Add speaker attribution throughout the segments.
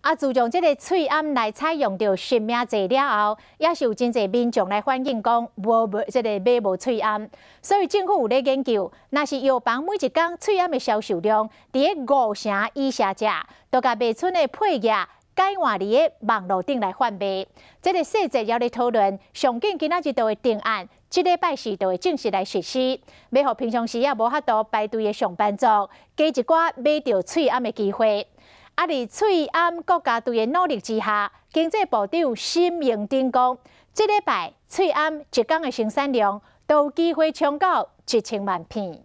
Speaker 1: 啊，自從這个喙罨來採用著實名制了後，也是有真濟民眾來反映講無買這个買無喙罨，所以政府有咧研究，若是藥房每一工喙罨的銷售量佇咧五成以下者，就共賣剩的配額改換佇咧網路頂來販賣。這个細節猶咧討論，上緊今仔日就會定案，這禮拜四就會正式來實施，欲予平常時也無法度排隊的上班族，加一寡買著喙罨的機會。啊！佇喙罨國家隊的努力之下，經濟部長沈榮津講，這禮拜喙罨一工的生產量都有機會衝到1000萬片。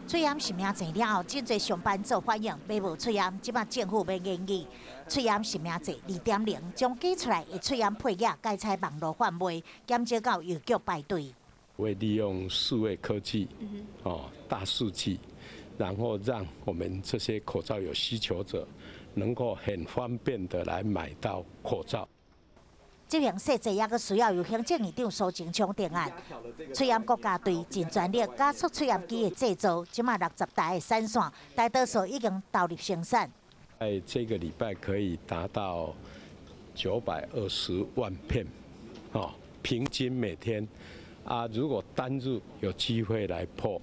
Speaker 2: 喙罨實名制了後，真濟上班族反映買無喙罨，這擺政府欲研議喙罨實名制2.0，將加出來的喙罨配額改採網路販賣，減少到藥局排隊。
Speaker 3: 會利用數位科技，哦，大數據。然後讓我們這些口罩有需求者能夠很方便的來買到口罩。
Speaker 2: 這項細節猶閣需要由行政院長蘇貞昌定案。喙罨國家隊盡全力加速喙罨機的製造，這馬60台的產線，大多數已經投入生產。
Speaker 3: 在這個禮拜可以達到920萬片，哦，平均每天啊，如果單日有機會來破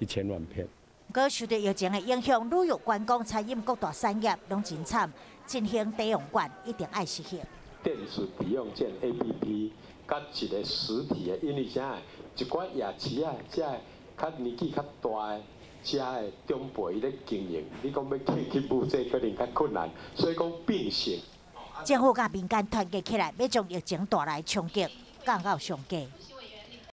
Speaker 3: 1000萬片。
Speaker 2: 閣受著疫情的影響，旅遊觀光、餐飲各大產業攏真慘，振興抵用券一定愛實行。
Speaker 3: 電子抵用券 APP，佮一个實體的，因為啥？一寡夜市仔，這較年紀較大的，遮的長輩伊咧經營，你講欲去買這可能較困難，所以講並行。
Speaker 2: 政府佮民間團結起來，欲將疫情帶來衝擊降到上低。